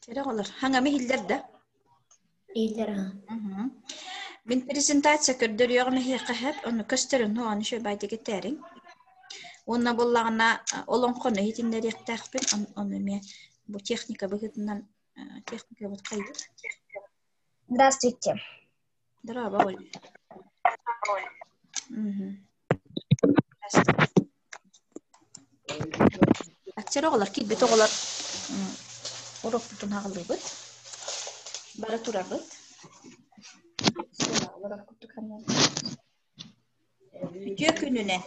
Чэрэ оҕолор, хаҥами иһиллэр да? Иһиллэр Мин презентация көрдөрүөҕүм эһиэхэ сөп, ону көстөрүн ону үчүгэй этээриҥ. Уонна буоллаҕына олоҥхону иһитиннэриэхтээхпин, ону эмиэ бу техника быһыытынан техникабыт хайдах? Здравствуйте. Здорово, Оля. Аччар оҕолор киирбит оҕолор уруокпутун аҕаллыбыт. Бары турабыт. Үтүө күнүнэн.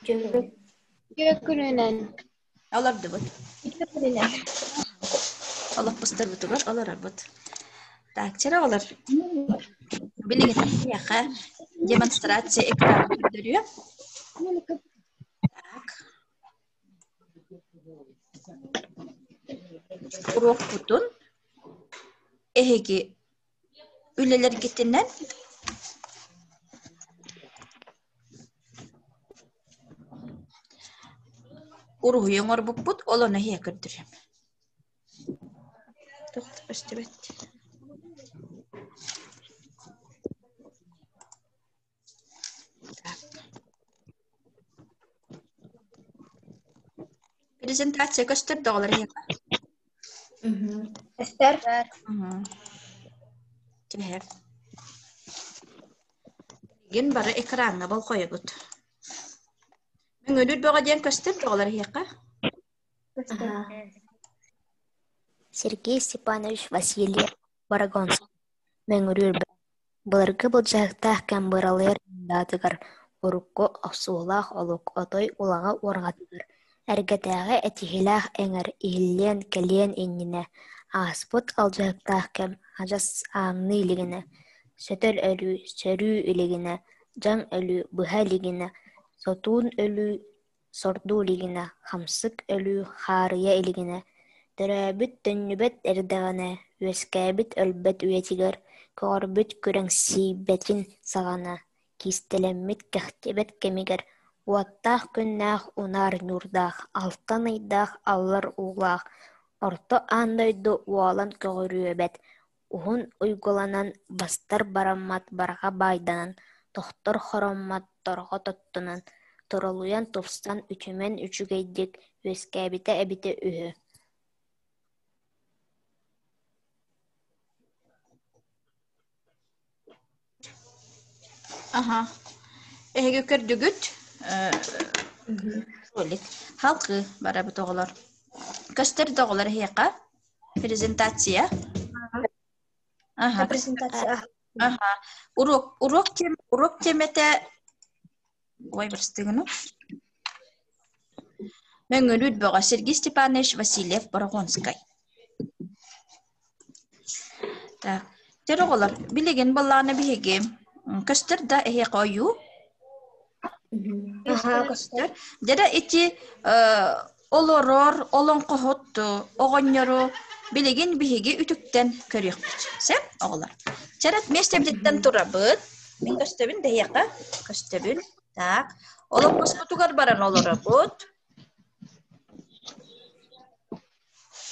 Үтүө күнүнэн. Олордубут. Үтүө күнүнэн. Олоппустарбытыгар олоробут. Так, чара оҕолор. Билигин эһиэхэ демонстрация экрана көрдөрүө. Так. Уруокпутун эһиги үлэлэргитинэн уруһуй оҥорбуппут, ол ону эһиэхэ көрдөрүөм. Туох да көстүбэт. Так. Презентация көстөр доҕолор эһиэхэ? Көстөр. Түһэр. Билигин бары экраҥҥа болҕойобут. Мөҥүлүүр бөҕө диэн көстөр доҕолор эһиэхэ? Сергей Степанович Васильев Борогонскай Мөҥүрүүр Былыргы былдьаһыктаах кэм быралыйар мындаатыгар, урукку охсуолаах олук отой улаҕа уорҕатыгар, эргэтээҕи этиһилээх эҥэр иһиллиэн кэлиэн иннинэ, ааспыт алдьаһыктаах кэм адьас ааҥныы илигинэ, сөтөл өлүү сөрүү илигинэ, дьаҥ өлүү быһа илигинэ, сотуун өлүү сордуу илигинэ, хамсык өлүү хаарыйа илигинэ, төрөөбүт төннүбэт эрдэҕинэ, үөскээбит өлбөт үйэтигэр, көҕөрбүт күрэҥсийбэтин саҕана, киистэлэммит кэхтибэт кэмигэр, уоттаах күннээх унаар ньуурдаах, алтан ыйдаах аллар уулаах, орто аан дойду уолан көҕүрүөбэт, уһун уйгуланан, бастар бараммат барҕа баайданан, тохтор хороммот торҕо тоттунан, торолуйан тупсан үтүмэн үчүгэйдик үөскээбитэ эбитэ үһү Аха. Эһиги көрдүгүт? Ролик. Халкы барабыт оҕолор. Көстөр да оҕолор эһиэхэ? Презентация. Ага. Презентация. Ага. Урок, урок, тем, урок темэтэ... Ой, бырастыгыну. Мөҥүлүүт бөҕө Сергей Степанович Васильев Борогонскай. Так, тэр оҕолор, билигин баллааны биһиги көстөр да эһиэхэ ойуу. Көстөр. Дьэ ити олорор олоҥхоһут оҕонньору билигин биһиги үтүктэн көрүөхпүт. Сөп, оҕолор. Чэрэ миэстэбититтэн турабыт. Мин көстөбүн дэһиэхэ. Көстөбүн. Так. Олоҥхоспутугар баран олоробут.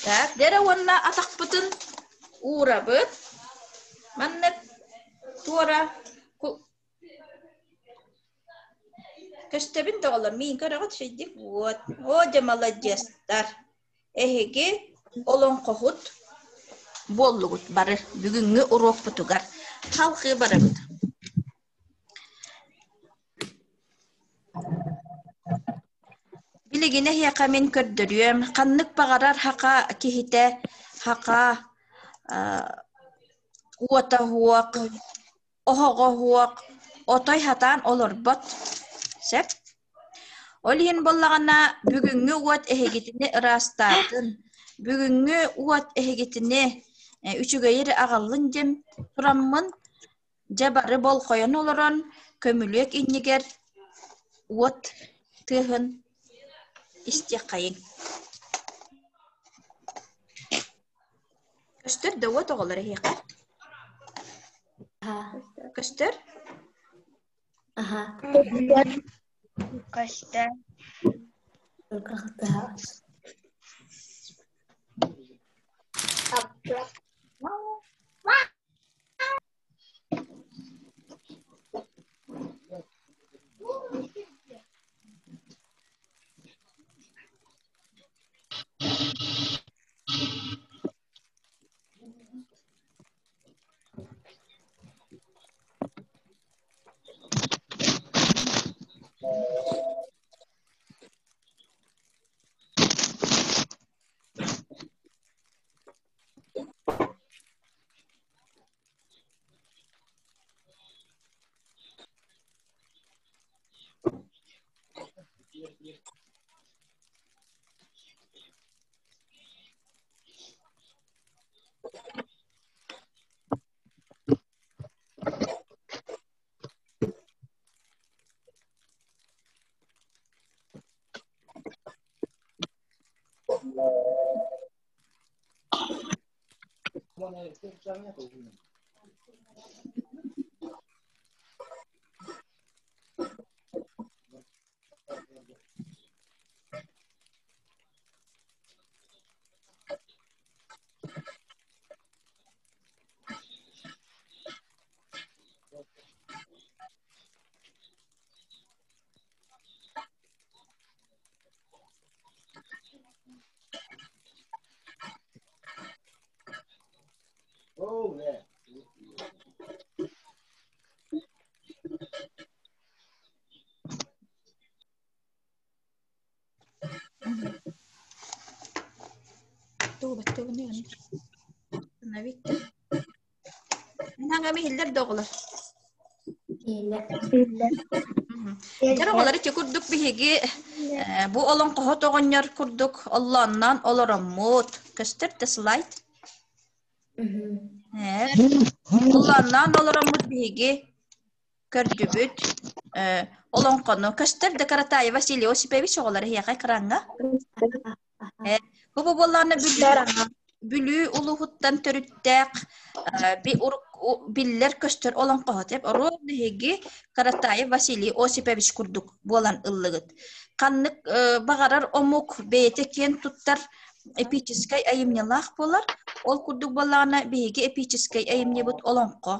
Так, дэрэ уонна атахпытын уурабыт. Маннык туора Көстөбүн да оҕолор, миин көрөҕүт үчүгэйдик вот. Оо, дьэ маладьыастар. Эһиги олоҥхоһут буоллугут бары бүгүҥҥү уруокпутугар. Халҕыы барабыт. Билигин эһиэхэ мин көрдөрүөм, ханнык баҕарар хака киһитэ хака уота уох, оһоҕо уох, отой сатаан олорбот сөп. Ол иһин буоллаҕына бүгүҥҥү уот эһигитини ыраастаатын, бүгүҥҥү уот эһигитини үчүгэйи эрэ аҕаллын диэн тураммын Дьэ бары болҕойон олорон, көмүлүөк иннигэр уот тыаһын истиэххэйиҥ Көстөр да уот оҕолор эһиэхэ? Көстөр? Аха. Көстөр. Наҥами иһиллэр да оҕолор? Дьэр оҕолор ити курдук биһиги бу олоҥхоһут оҕонньор курдук оллоонноон олороммут. Көстөр да слайд? Оллоонноон олороммут биһиги көрдүбүт олоҥхону. Көстөр да Каратаева Василий Осипович оҕолор эһиэхэ экраҥҥа. Бу бу буоллаҕына Бүлүү улууһуттан төрүттээх биллэр көстөр олоҥхоһут оруол биһиги Каратаев Василий Осипович курдук буолан ыллыгыт. Ханнык баҕарар омук бэйэтэ киэн туттар эпическэй айымньылаах буолар. Ол курдук буоллаҕына биһиги эпическэй айымньыбыт олоҥхо.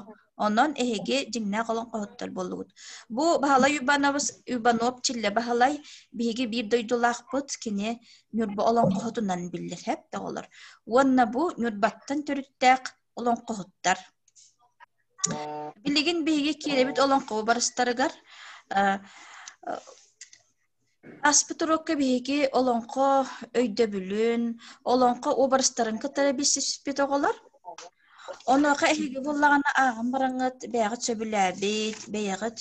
Онон эһиги дьиҥнээх олоҥхоһуттар буоллугут. Бу Баһылай Уйбанабыс Уйбанов Чиллэ Баһылай биһиги биир дойдулаахпыт, кини Ньурба олоҥхоһутунан биллэр һэп оҕолор. Уонна бу Ньурбаттан төрүттээх олоҥхоһуттар. Билигин биһиги киирэбит олоҥхо барыстарыгар Ааспыт уруокка биһиги олоҥхо өйдөбүлүн, олоҥхо уобарастарын кытары билсиспит оҕолор. Онуоха эһиги буоллаҕына ааҕан бараҥҥыт бэйэҕит сөбүлээбит, бэйэҕит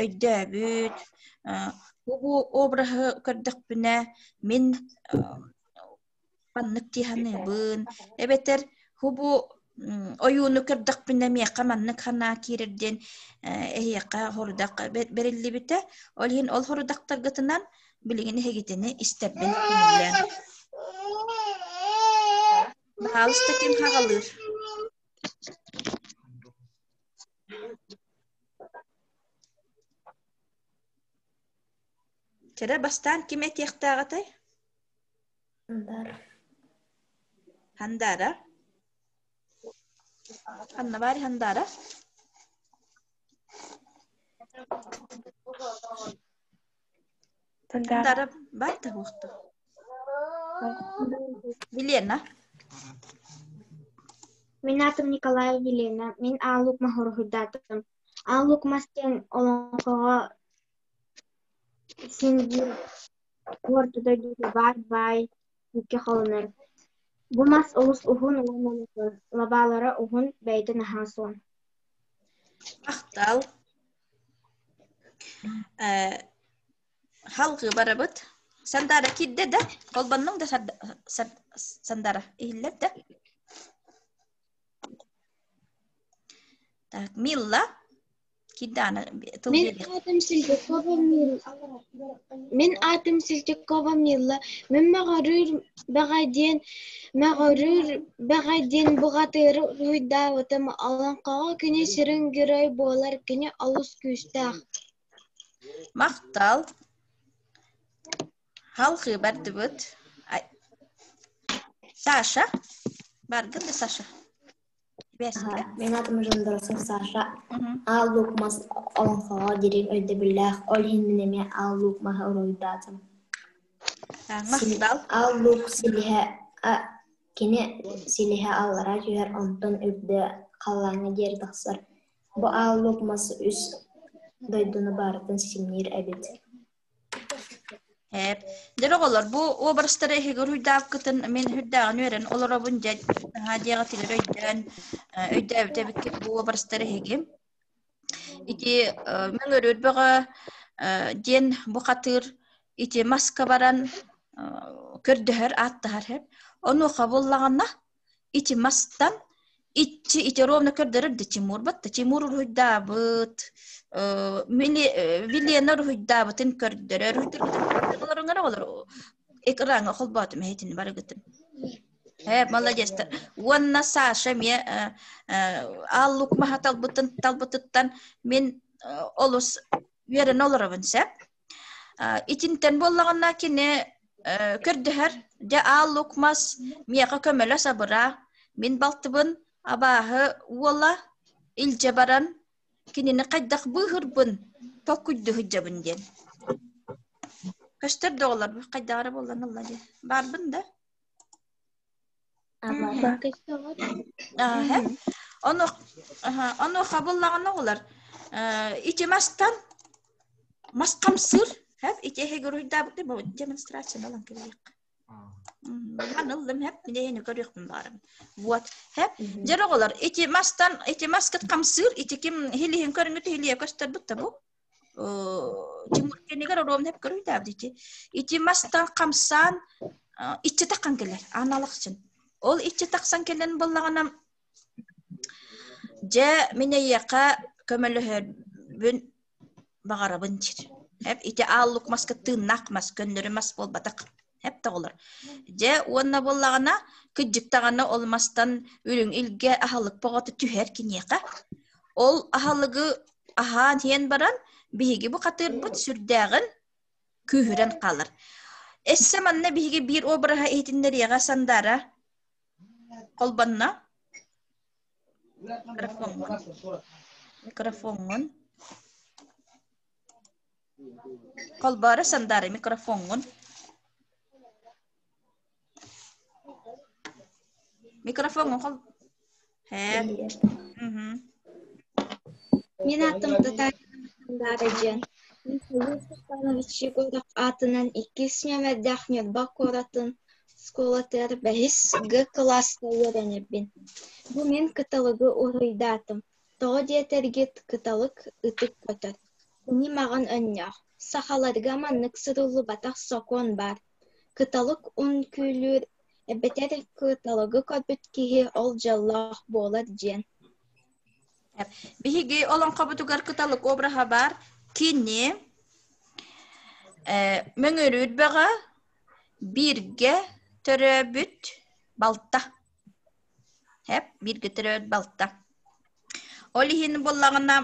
өйдөөбүт, бу обраһы көрдөхпүнэ мин маннык дии саныыбын, эбэтэр бу ойууну көрдөхпүнэ миэхэ маннык санаа киирэр диэн эһиэхэ хорудах бэриллибитэ. Ол иһин ол хорудахтаргытынан билигин эһигитини истэрбин көҥүллээҥ. Баһаалыста ким хаҕалыыр? Чэрэ бастаан ким этиэхтээҕитэй? Хандара. Хандара? Ханна баар Хандара? Хандара баар да буохту. Милена. Мин аатым Николаева Милена. Мин Аалук Маһуруһуйдаатым. Аалук мас диэн олоҥхоҕо син биир Орто дойдуга баар баай күүккэ холонор. Бу мас олус уһун уонна улахан, лабаалара уһун, бэйэтэ наһаа суон. Махтал. Халгыы барабыт. Сандара киирдэ да? Холбоннуҥ да Сандара иһиллэр да? Так, Милла. Кидаана тыл Мин биэриэх. аатым Сельдякова Милла. Мин аатым Сельдякова Милла. Мин мөҕөрүүр бэҕэ диэн мөҕөрүүр бэҕэ диэн бухатыыры уруһуйдаабытым. Олоҥхоҕо кини сүрүн герой буолар, кини олус күүстээх. Махтал. Халҕыы бардыбыт. Саша. Баргын да Саша? Мин аатым Жондросов Саша. Аал луук мас олоҥхоҕо дириҥ өйдөбүллээх, ол иһин мин эмиэ аал луук маһы уруһуйдаатым. Махтал. Аал луук силиһэ кини силиһэ аллара түһэр, онтон үрдэ халлааҥҥа диэри тахсар. Бу аал луук мас үс дойдуну барытын ситимниир эбит. Эп. Дьэ оҕолор, бу уобарастары эһиги уруйдаабыккытын мин үрдээҕин үөрэн олоробун дьэ наһаа диэҕитигэр өйдөөн өйдөөбүт эбиккит бу уобарастары эһиги. Ити мөҥөрүр бөҕө диэн бу хатыыр ити маска баран көрдөһөр ааттаһар хэп. Онуоха буллаҕына ити мастан иччи ити ровно көрдөрөр да Тимур батта Тимур уруһуйдаабыт Вилена уруһуйдаабытын көрдөрөр уруһуйдаргытын олор экраҥҥа холбоотум эһитини барыгытын э молодецтар уонна Саша эмиэ аал лук маһа талбытын талбытыттан мин олус үөрэнэ олоробун сөп Итинтэн буоллаҕына кини көрдөһөр, дьэ аал лук мас миэхэ көмөлөс абыраа, мин балтыбын абааһы уола илдьэ баран кинини хайдах быыһырбын толкуйдуу сылдьабын диэн. Көстөр да оҕолор хайдах эрэ буоллан ылла дии. Баарбын да? Ааһа. Ону онуоха буллаҕына оҕолор ити мастан мас хамсыыр хэп ити эһиги уруһуйдаабыт демонстрацияны ылан кэбиһиэххэ. Ман ыллым хэп мин эһини көрүөхпүн баарым. Вот хэп дьэр оҕолор ити мастан ити маскыт хамсыыр ити ким хилиһин көрүҥүт хилиэ көстөрбүт да бу Тимур кэннигэр оруомна көрүйдээбит ити. Ити мастан хамсаан иччи таххан кэлэр аналахчын. Ол иччи тахсан кэлэн буоллаҕына дьэ мин эйиэхэ көмөлөһөрбүн баҕарабын диир. Эп ити ааллык маска тыыннаах мас көннөрү мас буолбатах. Эп тоҕолор. Дьэ уонна буоллаҕына кыдьыктаҕына ол мастан үрүҥ илгэ аһылык боҕото түһэр киниэхэ. Ол аһылыгы аһаан иһэн баран биһиги бу хатыырбыт сүрдээҕин күүһүрэн хаалар. Эссе манна биһиги биир обраһа иһитиннэриэҕэ Сандаара холбонно. Микрофоҥҥун. Микрофоҥҥун. Холбооро Сандаара микрофоҥҥун. Микрофоҥҥун хол... Һээ. Мин аатым Татарина Сандаара диэн. Михаил Степанович Егоров аатынан иккис нүөмэрдээх Ньурба куоратын оскуолатыгар бэһис Г кылааска үөрэнэрбин. Бу мин кыталыгы уруйдаатым. Тоҕо диэтэргит, кыталык ытык көтөр, кини маҕан өнньөөх. Сахаларга маннык суруллубатах сокуон баар: кыталык үҥкүүлүүр эбэтэр кыталыгы көрбүт киһи ол дьоллоох буолар диэн. Биһиги олоҥхобутугар кыталык обраһа баар. Кини мөҥүрүүр бөҕө бииргэ төрөөбүт балта. Хэп, бииргэ төрөөбүт балта. Ол иһин буоллаҕына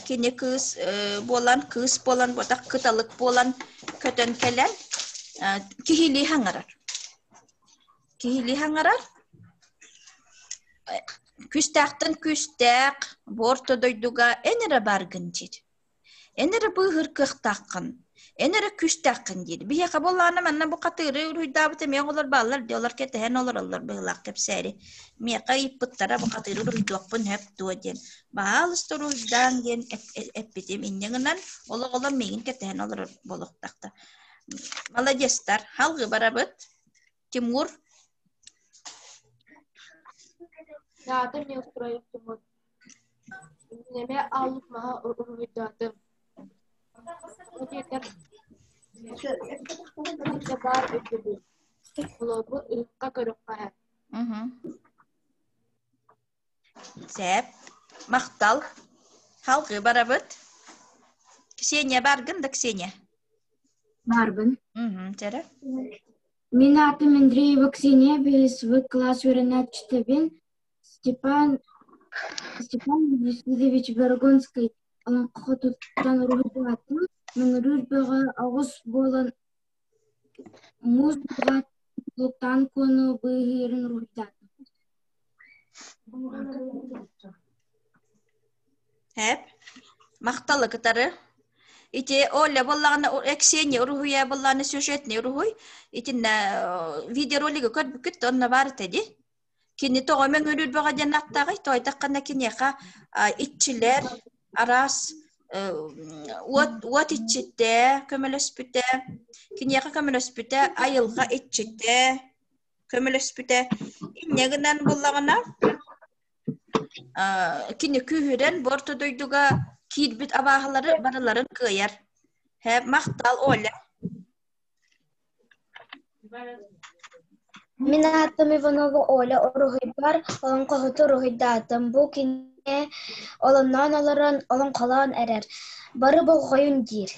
кини кыыс буолан, кыыс буолан, буотах кыталык буолан көтөн кэлэн киһилии хаҥарар. Киһилии хаҥарар. Күүстээхтэн күүстээх, бу орто дойдуга эн эрэ бааргын диир. Эн эрэ быыһыыр кыахтааххын, эн эрэ күүстээххин диир. Биһиэхэ буоллаҕына манна бу хатыыры уруһуйдаабыт эмиэ оҕолор бааллар дии, олор кэтэһэн олороллор быһыылаах кэпсээри. Миэхэ ыйыппыттара бу хатыыры уруһуйдуохпун сөп дуо диэн. Баһаалыста уруһуйдааҥ диэн эппитим. Инньэ гынан ол оҕолор миигин кэтэһэн олорор буолуохтаахтар. Молодецтар. Халгыы барабыт. Тимур. Аатым Неустроев Тимур. Эмиэ ааллык маһа уруһуйдаатым. Тоҕо диэтэр, сиргэ баар өйдөбүл. Холобур, ыһыкка көрүөххэ Сөп. Махтал. Халгыы барабыт. Ксения бааргын да, Ксения? Баарбын. Чэрэ. Мин аатым Андреева Ксения, бэһис В кылаас үөрэнээччитэбин. Степан Степан Васильевич Борогонскай олоҥхотуттан уруһуйдаатым. Мөҥүрүүр бөҕө оҕус буолан муус буҕа Тулуктаан Куону быыһыырын уруһуйдаатым. Эп, махталы кытары. Ити Оля буоллаҕына Ксения уруһуйа буоллаҕына сюжетный уруһуй. Итиннэ видеоролигы көрбүккүт онно баар этэ дии. Кини тоҕо мөҥүрүүр бөҕө диэн ааттааҕый? Тоойдоххуна киниэхэ иччилэр араас уот уот иччитэ көмөлөспүтэ, киниэхэ көмөлөспүтэ айылҕа иччитэ көмөлөспүтэ. Инньэ гынан буоллаҕына кини күүһүрэн бу орто дойдуга киирбит абааһылары барыларын кыайар. Һэ, махтал, Оля. Мин аатым Иванова Оля уруһуйбар олоҥхоһуту уруһуйдаатым. Бу кини олонноон олорон олоҥхолоон эрэр. Бары болҕойуҥ диир.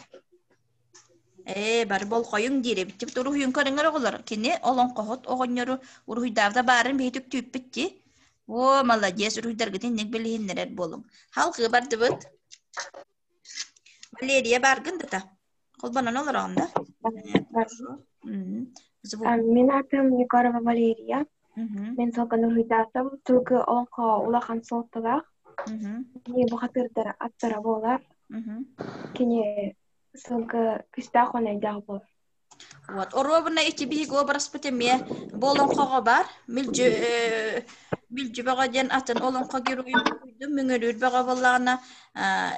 Ээ, бары болҕойуҥ диир эбит. Уруһуйун көрүҥэр оҕолор. Кини олоҥхоһут оҕонньору уруһуйдаабыта баарын биһи түктүүппүт дии. О, молодец, уруһуйдаргытын инник билиһиннэрэр буолуҥ. Халҕыы бардыбыт. Валерия бааргын да Холбонон олороҕун да? Звук. Мин аатым Егорова Валерия. Мин сылгын уруһуйдаатым. Сылгы олоҥхо улахан суолталаах. Кини бухатыырдар аттара буолар. Кини сылгы күүстээх уонна өйдөөх буолар. Вот. Оруобуна ити биһиги образпыт эмиэ бу олоҥхоҕо баар. Мүлдьү, Мүлдьү бөҕө диэн атын олоҥхо геройун уруһуйдум. Мүҥөлүүр бөҕө буоллаҕына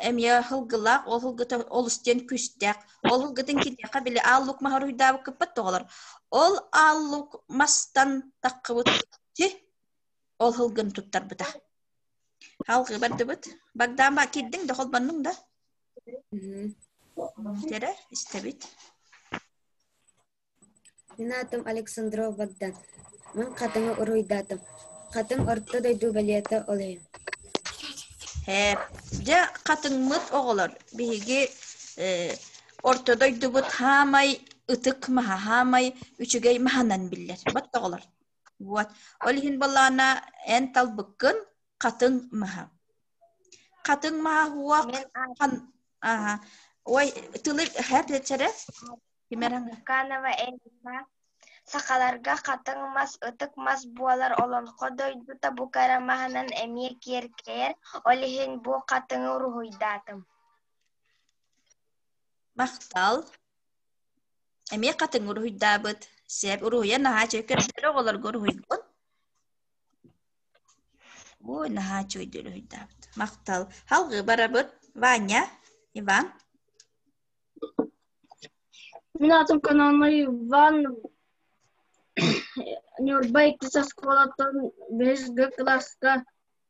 эмиэ һылгылаах, ол һылгыта олус диэн күүстээх. Ол һылгытын киниэхэ били аал лук маһы уруһуйдаабыккыппыт оҕолор. Ол аал лук мастан таххыбыт ол һылгын туттарбыта. Халҕыы бардыбыт. Богдан ба киирдиҥ да холбоннуҥ да? Терэ истэбит. Мин аатым Александров Богдан. Мин хатыҥы уруһуйдаатым. Хатыҥ орто дойду бэлиэтэ ол иһин. Ээ, дьэ хатыҥмыт оҕолор биһиги орто дойдубут хаамай ытык маһа, хаамай үчүгэй маһынан биллэр. Бот оҕолор. Вот. Ол иһин буоллаҕына эн талбыккын хатыҥ маһа. Хатыҥ маһа уох хан аха. Ой, тылы хэплечерэ. Кимераҥа. Канова Эльма Сахаларга хатыҥ мас ытык мас буолар олоҥхо дойдута бу кэрэ маһынан эмиэ киэркэйэр, ол иһин бу хатыҥы уруһуйдаатым. Махтал. Эмиэ хатыҥ уруһуйдаабыт. Сеп уруһуйа наһаа үчүгэй көрдөрө оҕолорго уруһуйгун. Ой, наһаа үчүгэйдик уруһуйдаабыт. Махтал. Халгыы барабыт. Ваня, Иван. Мин аатым Кононой Иван. Ньурба иккис оскуолаттан бэһис Г кылааска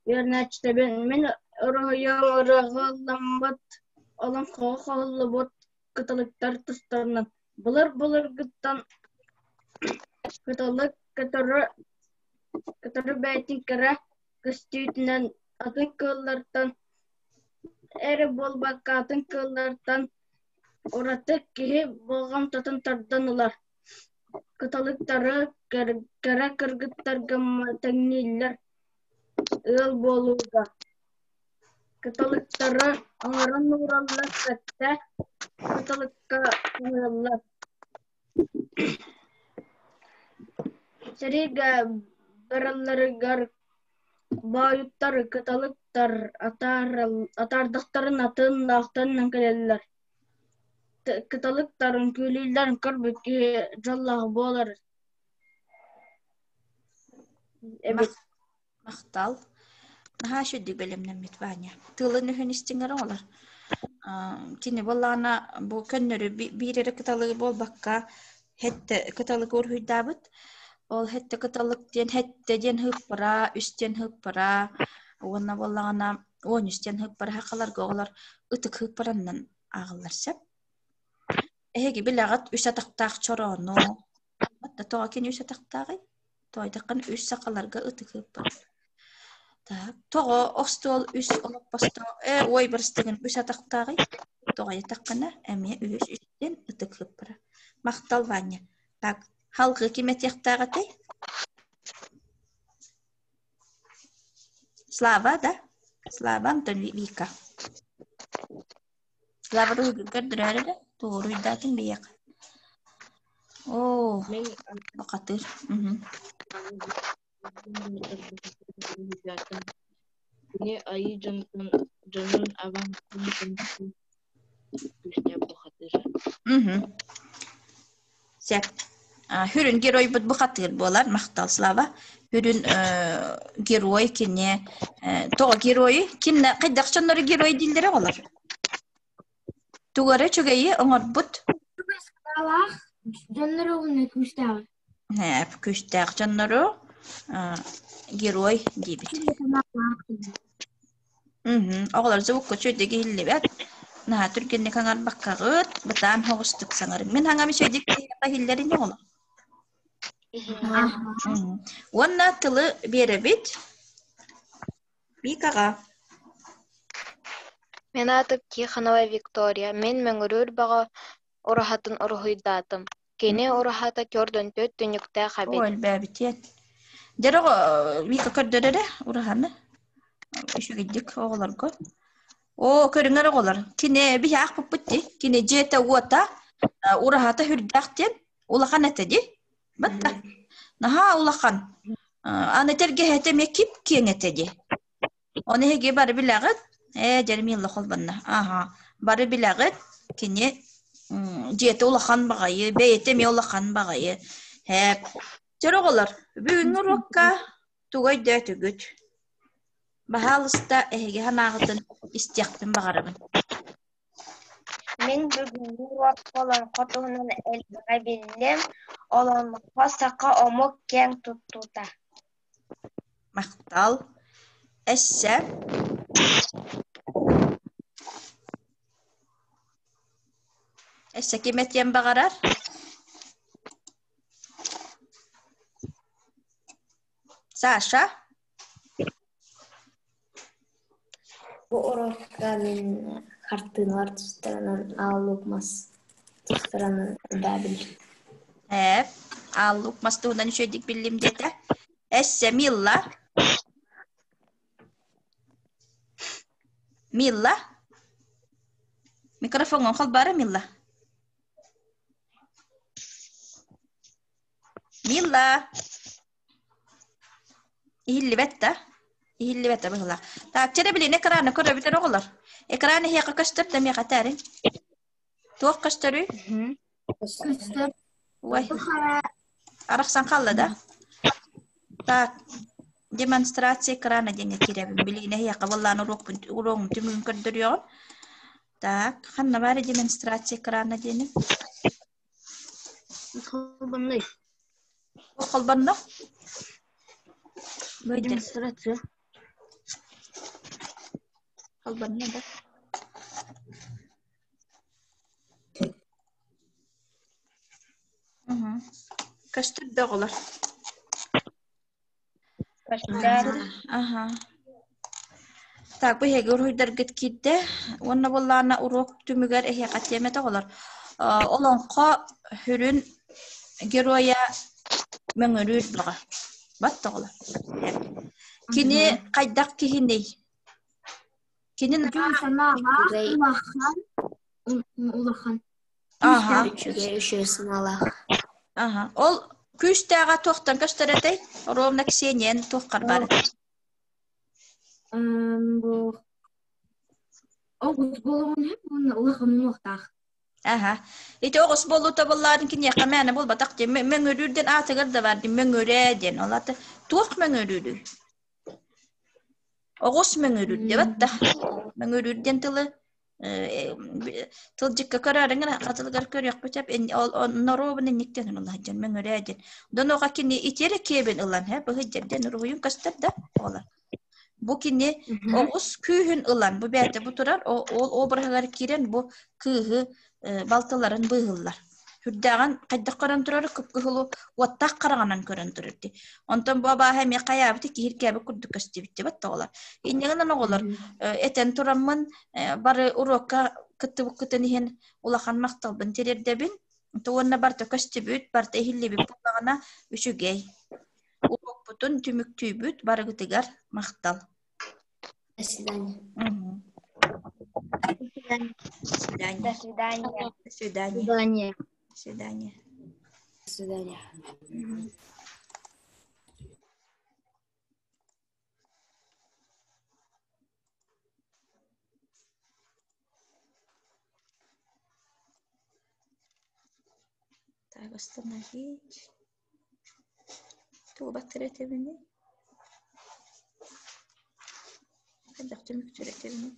үөрэнээччитэбин. Мин уруһуйум ырыаҕа ылламмыт, олоҥхоҕо хоһуллубут кыталыктар тустарынан. Былыр-былыргыттан кыталык көтөрү, көтөрү бэйэтин кэрэ көстүүтүнэн атын кыыллартан эрэ буолбакка атын кыыллартан ураты киһи болҕомтотун тардан ылар. Кыталыктары кэрэ кыргыттарга тэҥнииллэр ыал буолууга. Кыталыктары оҥорон уураллар сэттэ кыталыкка кыһыаллар. Сэриигэ баралларыгар баайыттар кыталыктар атаардахтарын атын лаахтарынан кэлэллэр. Кыталыктарын күлүүлэрин көрбүт киһи дьоллоох буолар эбит. Махтал. Наһаа үчүгдүк бэлэмнэммит Ваня. Тылын өһүн истиҥэр оҥолор. Кини буоллаҕына бу көннөрү биир эрэ кыталыгы буолбакка хэттэ кыталыгы уруһуйдаабыт. Ол хэттэ кыталык диэн хэттэ диэн һыппара, үс диэн һыппара уонна буоллаҕына 13 диэн һыппара сахаларга оҕолор ытык һыппараннан ааҕыллар сөп. Эһиги билэҕит үс атахтаах чороону. Отто тоҕо кини үс атахтааҕый? Тоойдоххун үс сахаларга ытык ыыппыт. Так, тоҕо остуол үс олоппосто э ой бырастыгын үс атахтааҕый? Тоҕо етаххына эмиэ үһүс үстэн ытык ыыппыра. Махтал Ваня. Так, халгы ким этиэхтээх этэй? Слава, да? Слава, Антон Вика. Слава тугу көрдөрөөр эрэ, тугу уруйдаатын биһиэхэ. Оо, Мин бухатыыр. Кини айыы дьонтон дьонун абаҥатын күүстээх бухатыыр. Сөп. Хүрүн геройбут бухатыыр буолар, махтал Слава. Хүрүн герой кини тоҕо геройу кимнэ хайдах дьоннору герой дииллэрэ оҕолор? Тугу эрэ үчүгэйи оҥорбут. Санаалаах дьоннору уонна күүстээх. Күүстээх дьоннору герой диибит. Оҕолор звукка үчүгэйдик иһиллибэт. Наһаа түргэнник хаҥарбаккаҕыт, бытаан соҕустук саҥарыҥ. Мин хаҥам үчүгэйдик иһиллэр ини оҕолор. Уонна тылы биэрэбит Викаҕа. Мин аатым Тихонова Виктория. Мин Мөҥүрүүр бөҕө ураһатын уруһуйдаатым. Кини ураһата төрдүн түннүктээх эбит. Оо, элбээбитиэн. Дьэ оҕо Вика көрдөрөрө ураһаны. Үчүгэйдик оҕолорго. Оо, көрүҥэр оҕолор. Кини биһи аахпыппыт дии. Кини дьиэтэ уота ураһата үрдээх диэн улахан этэ дии. Батта. Наһаа улахан. Аны тэлгэһэтэ эмиэ кип-киэҥ этэ дии. Ону эһиги бары билэҕит. Ээ, Дьэримиэлла холбонно. Аһа. Бары билэҕит. Кини дьиэтэ улахан баҕайы, бэйэтэ эмиэ улахан баҕайы. Һээп. Чөр оҕолор, бүгүҥҥү уруокка тугу өйдөөтүгүт? Баһаалыста, эһиги санааҕытын истиэхпин баҕарабын. Мин бүгүҥҥү уруокка олоҥхо туһунан элбэҕи биллим. Олоҥхо саха омук киэҥ туттуута. Махтал. Эссе. Эссе ким этиэн баҕарар? Саша? Бу уруокка мин хартыыналар тустарынан аал мас тустарынан элбээбин. Ээ, аал мас туһунан үчүгэйдик биллим диэтэ. Эссе Милла. Милла. Микрофоҥҥун холборо Милла. Милла. Иһиллибэт да? Иһиллибэтэ быһыылаах. Так, чэ билин экраны көрөбүт эрэ оҕолор. Экран эһиэхэ көстөр да миэхэ этээриҥ. Туох көстөрүй? Көстөр. Ой. Арахсан хаалла да? Так, демонстрация экрана диэҥҥэ киирэбин. Билигин эһиэхэ буоллаан уруокпун уруогум түмүгүн көрдөрүөҕүм. Так, ханна баар демонстрация экрана диэни? Холбонной. Холбонно? Демонстрация. Холбонно да? Көстөр да оҕолор. Аха. Так, бу эһиги уруһуйдаргыт киирдэ. Уонна буоллаҕына уруок түмүгэр эһиэхэ тиэмэтэ оҕолор. Олоҥхо сүрүн геройа Мөҥүрүүр бөҕө. Бат оҕолор. Кини хайдах киһиний? Кини Улахан, улахан. Аха. Үчүгэй үчүгэй санаалаах. Аха. Ол күүстээҕэ туохтан көстөр этэй? Ровно Ксениян туоххар баар этэй? Бу оҕус буолуон уонна улахан уҥуохтаах. Аха. Ити оҕус буолуута буоллаарын киниэхэ мээнэ буолбатах диэн мөҥүрүүр диэн аатыгар да баар диэн мөҥүрээ диэн. Ол аата туох мөҥүрүүрүй? Оҕус мөҥүрүүр диэбэт да. Мөҥүрүүр диэн тылы тылдьыкка көрөөрүҥ эрэ хатылыгар көрүөхпүт сөп норуобун инниктэн ылаһдьан мөҥүрээ диэн донуоха кини итиэрэ киэбин ылан һэ быһыдьар диэн уруһуйун көстөр да оҕолор бу кини оҕус күүһүн ылан бу бэйэтэ бу турар ол обраһыгар киирэн бу кыыһы балтыларын быыһыллар Үрдээҕин хайдах көрөн турар кып-кыһылу уоттаах хараҕынан көрөн турар дии. Онтон бу абааһы эмиэ хайаабыт киһиргээбит курдук көстүбүт дии оҕолор. Инньэ гынан оҕолор этэн тураммын бары уруокка кыттыбыккытын иһин улахан махталбын тириэрдэбин. Уонна барыта көстүбүт, барыта иһиллибит буоллаҕына үчүгэй. Уруокпутун түмүктүүбүт барыгытыгар махтал. До свидания. До свидания. До свидания. До свидания. До свидания. До свидания. свидания. Так, остановить. Тугу баттар этебиний? Хайдах түмүктүүр этебиний?